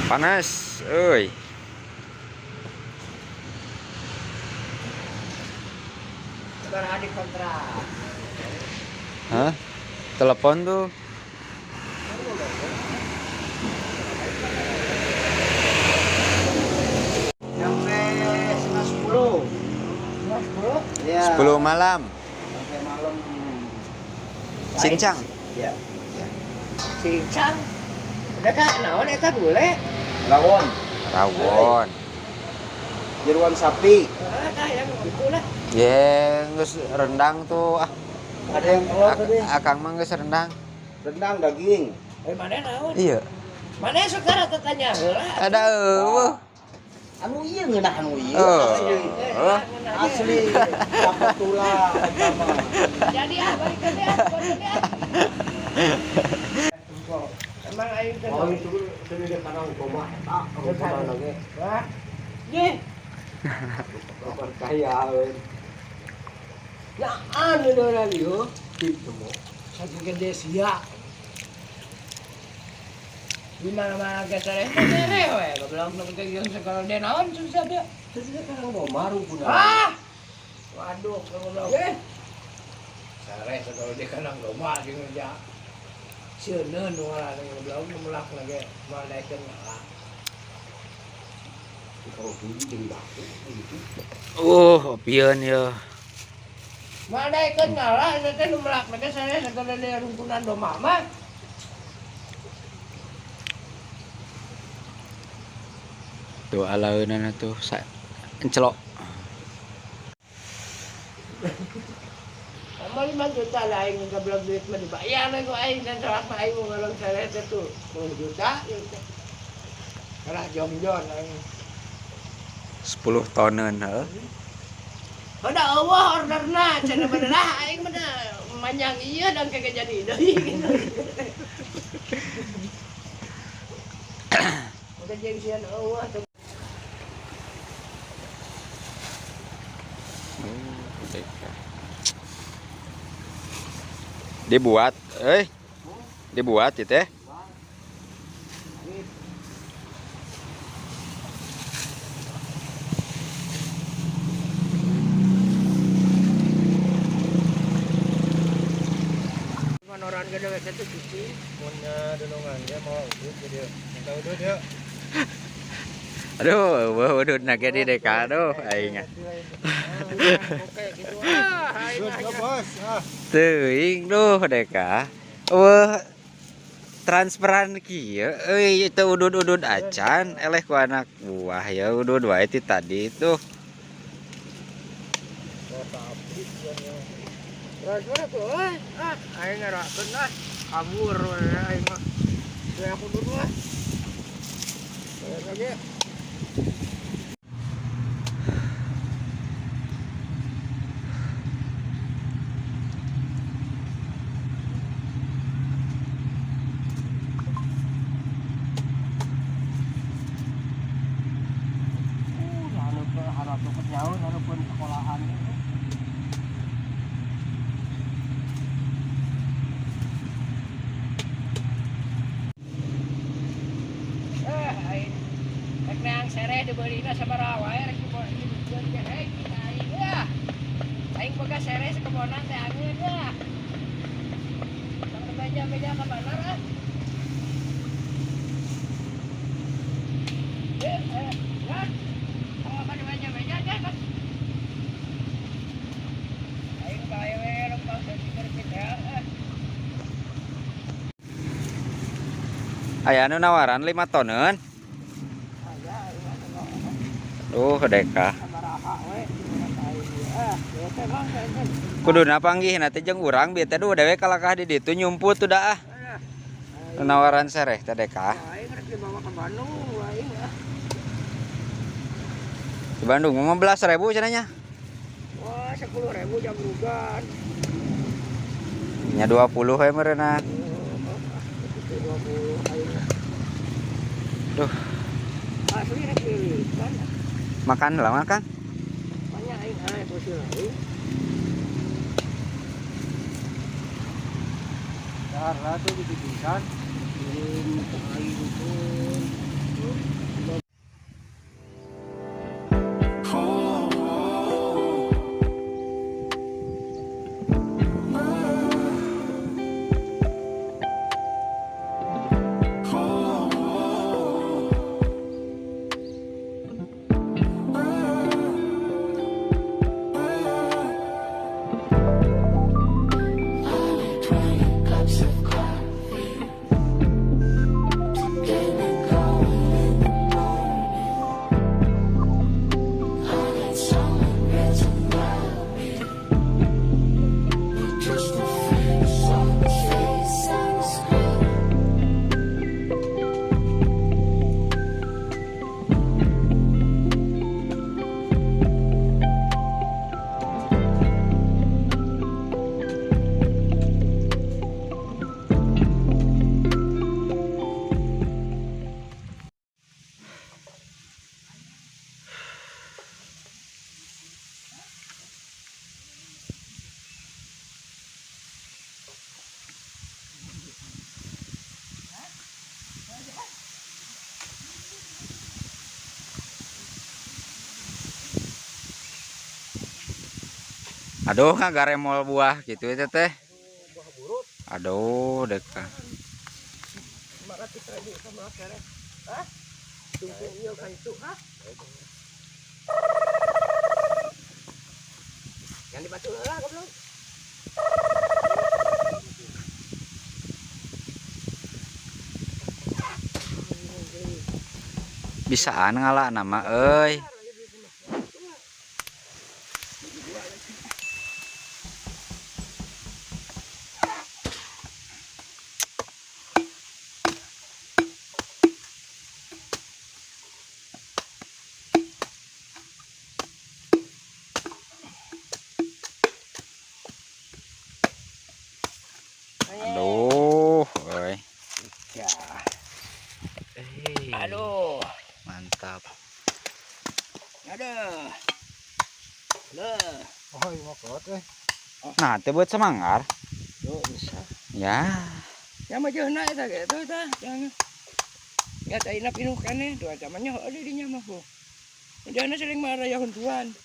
Panas, euy. Hah? Telepon tuh. Sampai 9.30. 9.30? Ya. 10 malam. Sampai malam. Cincang. Ya. Cincang. Udah kak, naon eta gule? Rawon, Rawon. jeruan sapi. Ah, tah yang gitu lah. Ye, geus rendang tuh. Ah, Ada yang telur tadi. Akang mah geus rendang. Rendang daging. Eh, mana naon? Iya. Mana suka rata tanya heula. Ada eueuh. Anu iya ngeunah anu iya. Oh. Asli. Oh. Asli. Dapat tulang eta mah. Jadi ah, balik ke dia, balik ke dia. Emang aing teh. Oh itu sini di kana koma eta, koma lagi. Wah. Ye, Kepercayaan. ya anu orang ieu. Gitu mo. Satu gede sia. Di mana-mana geser teh tere we, goblok nu penting jeung sekolah dia naon susah dia. Terus dia kana maru kuna. Ah. Waduh, goblok. Sare sekolah dia kana goma jeung ja. Sieun nu ngaran goblok nu melak lagi moal daekeun ngala. Kalau beli jeung batu gitu. Opieun ye. Moal daekeun ngala eta teh nu melak lagi sare sekolah dia rungkunan domba mah. Tuh alaunan tuh sa encelok. Sama 5 juta lah aing goblok duit mah dibayar we ku aing dan salah mah aing ngolong sare teh tuh 10 juta ieu teh. Kalah jongjon aing. 10 tonen heuh. Udah eueuh orderna cenah bener ah aing mah manjang ieu dan kagak jadi deui gitu. Udah jeung sieun eueuh teh. Dibuat, eh. Dibuat itu teh. Manoran gede we teh cuci. Punya dunungan dia mau udut jadi minta udut ya. Aduh, eueuh udut na ge di deka aduh aing. Oke gitu ah aing Udut mah. bos. Ah. Teuing duh deka. Eueuh transferan kieu euy teu udud-udud acan eleh ku anak buah ya udud wae ti tadi tuh. Transfer tuh euy. Ah aing ngerakeun ah kabur we aing mah. Saya aku dulu ah. Bayar lagi. Anu ke harap deket jauh, anu pun sekolahan. Eh, aing rek neang sereh dibeulina sabaraha wae rek dibeulikeun ge hei kita aing ya. Aing boga sereh sakebonan teh angeun ya. Sampai beja-beja ka bandar ah. Eh, eh, ya. Kalau ka beja-beja deh kan. Aing bae we lempang keur kita ah. Aya anu nawaran 5 tonen. Duh deka. Sabaraha we aing ah. Ieu teh bang Kuduna panggih nanti jeung urang bieu teh duh dewe kalakah di ditu nyumput tuh dah ah. Nawaran sereh teh deka. Aing rek dibawa ke Bandung aing ah. Di Bandung 15.000 cenah nya. Wah, 10.000 jam rugan. Nya 20 we meureunna. 20 aing. Duh. Asli rek pilih kan. Makan lah makan. Banyak aing aing posisi lain. Dahar lah tuh gitu pisan. Aing pun. Cups of coffee to get me going in the morning. I need someone real to love me, not just a face on the face on the screen. Aduh, ngagaremol buah gitu itu teh. Aduh, deka. 500.000 sama sereh. Hah? Tunggu ieu ka itu, hah? Yang dibatu heula goblok. Bisaan ngala nama euy. Aduh, euy. Ya. Aduh. Mantap. Aduh. Lah, Oh, iya mah kuat eh. Nah, teh buat semanggar. tuh bisa. Ya. Ya mah jeung eta ge tuh tah, jangan. Ya teh pinuh keneh, dua zamannya heuh di dinya mah bu. Jangan sering marah ya huntuan.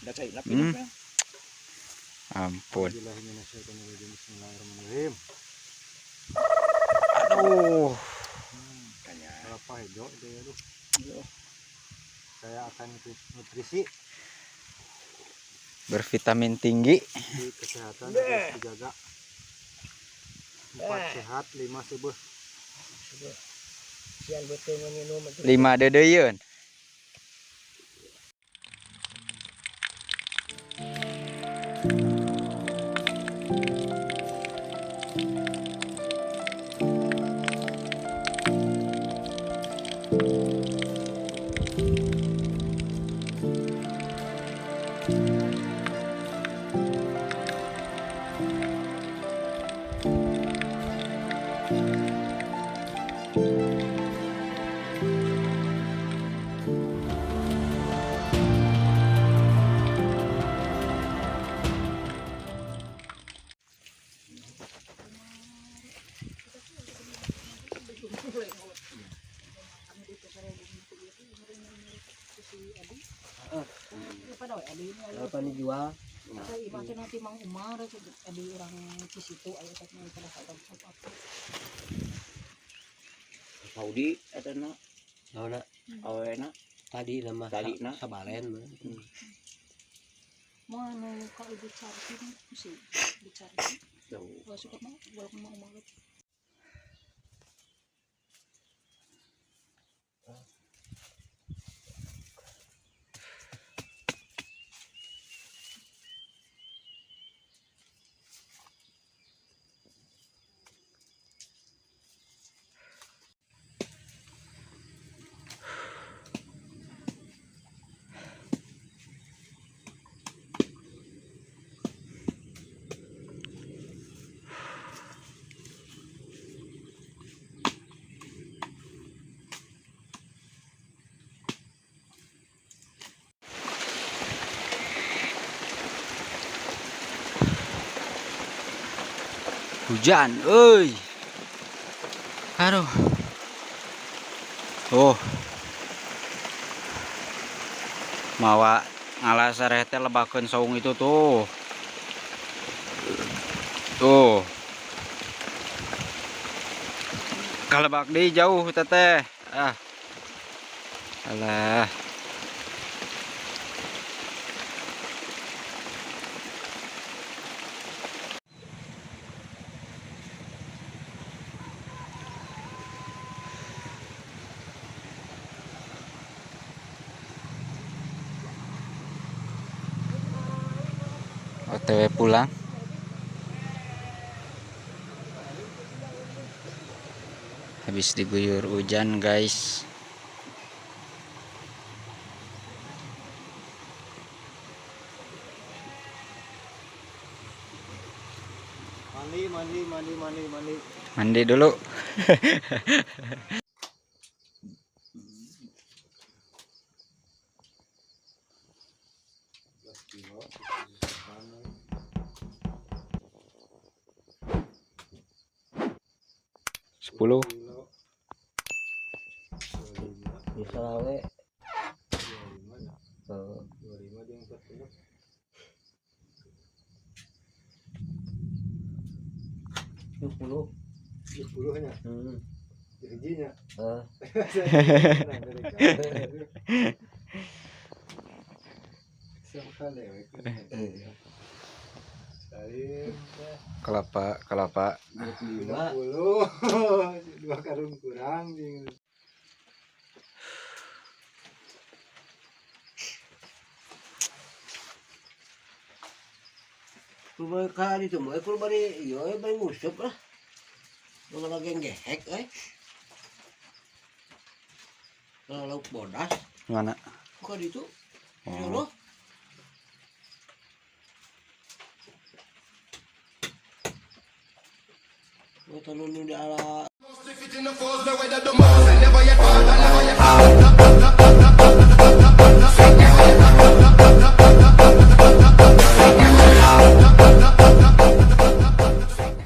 Da teh pinuh kan. Ampun. Bismillahirrahmanirrahim. Bismillahirrahmanirrahim. Aduh. Kanya. Kelapa hijau itu ya aduh. Aduh. Saya akan nutrisi Bervitamin tinggi. di kesehatan Deh. harus dijaga. 4 Deh. sehat, 5 subuh. Sian beuteung nginum atuh. 5 deudeuyeun. Apa nih jual? Saya nanti Mang Umar di orang Cisitu aya teh pada saat apa. Saudi eta na Naonna awena tadi nama Tadi na. sabalen mah. Mau nu ka ibu cari sih dicari. Tuh. Kalau suka mah walaupun Mang Umar. Hujan, euy. Aduh. Tuh. Mawa ngala sereh teh lebakeun saung itu tuh. Tuh. Kalebak di jauh teteh. Ah. Alah. OTW pulang. Habis diguyur hujan, guys. Mandi, mandi, mandi, mandi, mandi. Mandi dulu. Sepuluh. Bisa we. 25 jeung 40. 20. 20 nya. Hijinya. Heeh. Kelapa, kelapa. 50, dua karung kurang jeung. Kumaha ka ditu mah kudu bari ieu we bari nguseup lah. Nu lagi ngehek euy. Kalau lauk bodas Mana? ka ditu. Oh. Insyaallah. Oh, tanu nu di ala. Never yet